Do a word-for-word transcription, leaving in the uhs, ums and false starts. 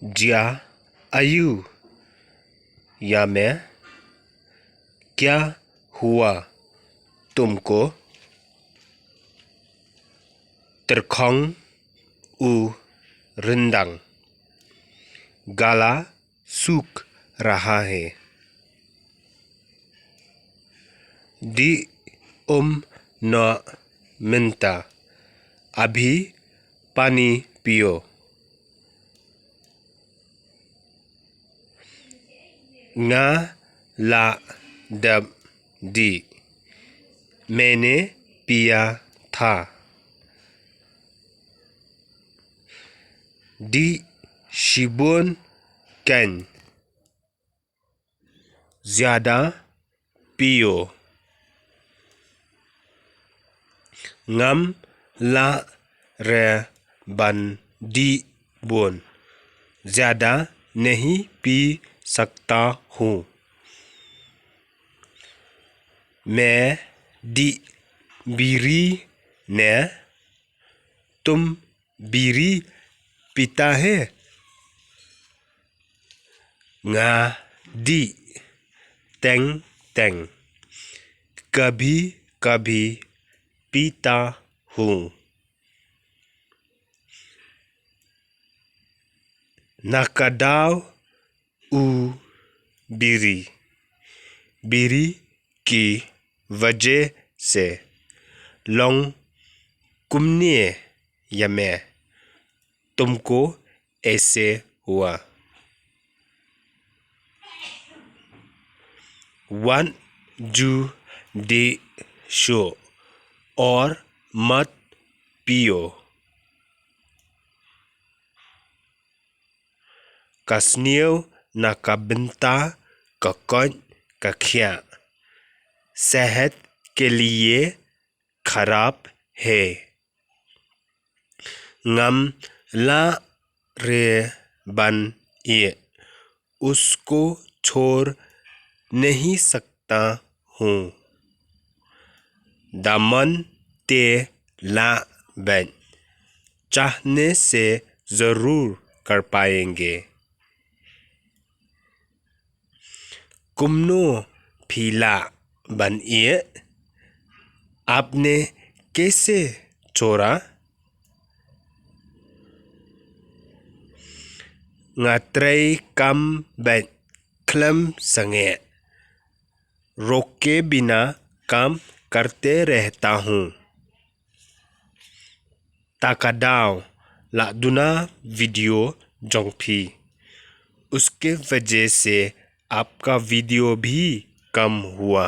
Jia ayu ya me? Kya hua tumko? Terkhong u rendang. Gala suk raha hai. Di um no menta. Abhi pani piyo. Nga la dap di. Mene piya tha. Di shibun kan. Zyada piyo. Ngam la re ban di bun. Zyada nahi pi sakta hu. Me di biri ne? Tum biri pita hai? Nga di teng teng. Kabhi kabhi pita hu. Nakadaw u biri. Biri ki wajah se. Long kumne ya me? Tumko aise hua. Wat ju di sho aur mat piyo. Ka sniew na ka bynta ka koit ka khiah. Sehat ke liye kharab hai. Ngam la re ban ih. Usko chhod nahi sakta hu. Daman te la bait. Chahne se zarur kar payenge. Kumno phi lah ban ih? Apne kaise chora? Nga trei kam bad khlem sangeh. Roke bina kam karte rehta hu. Ta ka daw la duna video jong phi. Uske wajah se apka video bhi kam hua.